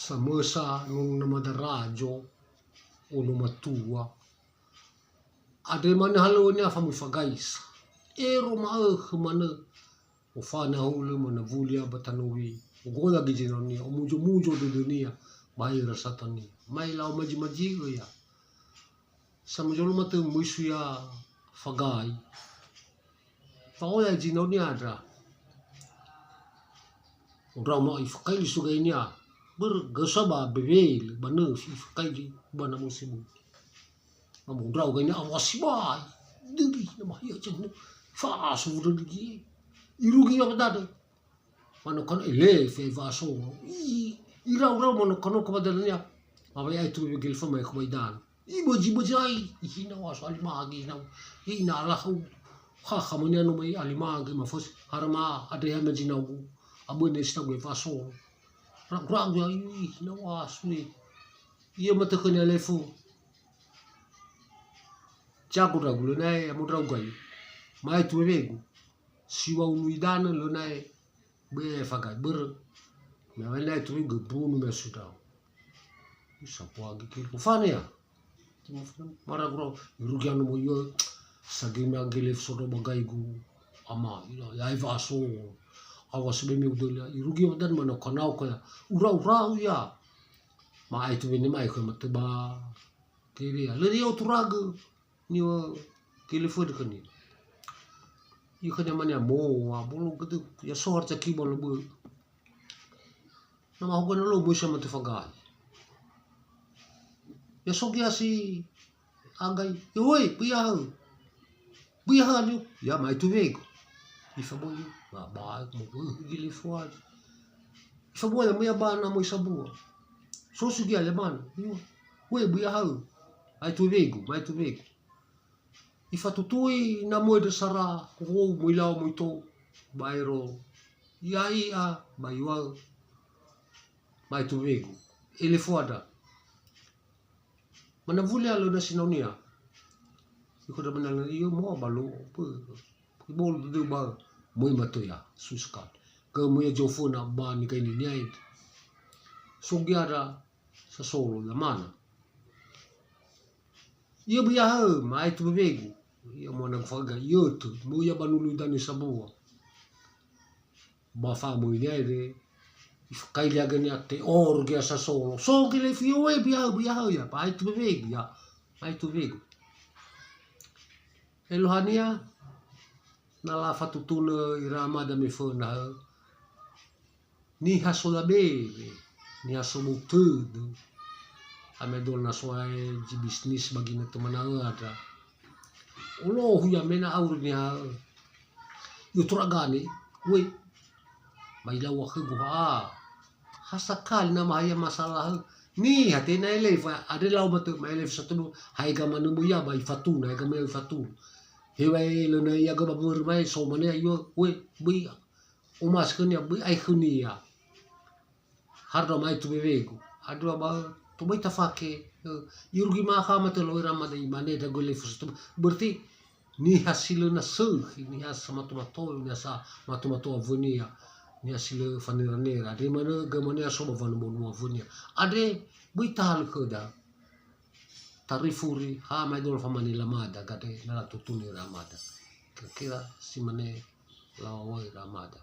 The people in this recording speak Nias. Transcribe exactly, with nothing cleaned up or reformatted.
Samösa nono namada Rajo, ono matua. Andre manö halöŵönia famui fagaisa. Ero ma'ökhö manö. Ofana hulö manö wulia ba tanö wi. Ogola gi zinaonia, omuzo-muzo dödönia, ba ira satania. Mai lau maji-maji'ö ia. Samazolo matö möi suya fagai. Fa'oya zinaonia andra. Ndrao ma ifakaili sugainia. Börö gasa ba bewel, ba nöfi ifakaili ba na musi bu. Namu ndrao gainia awasi bai. Diri nama hiya janu. Fasu diri. Irugi apa tadi? Manö-kanö ele fe vaso. I, irau-rau manö-kanö ke ba dalania. Mawe ai tu begel fa mai ke ba idan. Ibaji-baji ai, ihina waso alimagi, ihina, ihina alahu. Ha, khamania no mai alimagi, mafos, harama, adreha maji naugu. Aböne sitagu e vaso. Ragu-ragu ya, ihina waso ni. Ia matökhönia lefu. Jago ndragu lö nae, amo ndragu gai. Mai tu wewegu. Siwa unu idanö lö nae. Böi fagai börö. Me awai nae turi göbunu me sudau. Sapoa gigi kofane ya. Maragu-ragu. Irugi anu mo yö. Sagi me anggele sodo bagaigu. Ama, ila, ya eva aso. Awas be me udelia. Irugi wadan mana kanau kaya. Ura-ura ya. Ma ai tu wene mai kaya mateba. Kere ya. Lö dia oturagö. Niŵa'ö telefoni khönia. Ikhönia mania moa, bolo gede, ya so harca kiba lo bö. Na mahoga na lo möi sama tefagai. Ya so gia si agai, ya woi, böi ahö. Böi ahö alio, ya mai tu wego. Ifa böi, ba, ba, mo, eh, gili fuad. Ifa böi, ya, ya ba na möi sabua. So su gia le mana. Woi, böi ahö. Mai tu wego, mai tu wego. Ifatutui na möi ndra sara, hohou möi lao möi tou, baero ia i'a, ba iŵa'ö, mai tu wegu, ele fuada. Mana wuli alö na sinaonia. Ikhoda mana iyo moa ba lo, pe, ibolu dödö ba möi matöya, suskan. Ke möi joföna ba nikai niniaid. Sogiara, sasolo zamana. Ia böi ahö, mai tu wewegu. Ia moa nagu faga, ia tö, möi ia ba nulu idani sabua. Ba famöi niaire, ifakaili agania te'or gia sasolo. So gele fio we böi ahö, böi ahö ia, mai tu wewegu ia, mai tu wewegu. Eluahania, na lafatutunö ira amada me föna hö. Niha so labere, niha so bou tödö. Ame dol na soae zi bisnis ba ginötö mana'ö andra. Olohu ia mena auri niha, io toragane, we, mai laua khögu ha. Ha sakali na mahaya masalah. Niha tenga elefa, andre lau matö, ma elefa satu, haega manö möi ia ba ifatuna, haega möi ia ifatuna. Heŵa'ae lö na ia gö ba börö mae, so mane ia, we, böi, Omas khönia, böi ai khönia. Hardo mai tu wewegu. Adua ba, tu böi tafake, eh, irugi ma khama tö lawera mada imane da gole fusu tu. Berarti niha si lö na sökhi, niha samatomato, niha samatomato awönia, niha si lö faneranera. Andre manö, gö mane aso ba wanua-wanua awönia. Andre, böi tahalö khöda. Tarifuri, ha mai dolo famane lamada, gade na latutuni ira amada. Kira-kira si mane lawawai ira amada.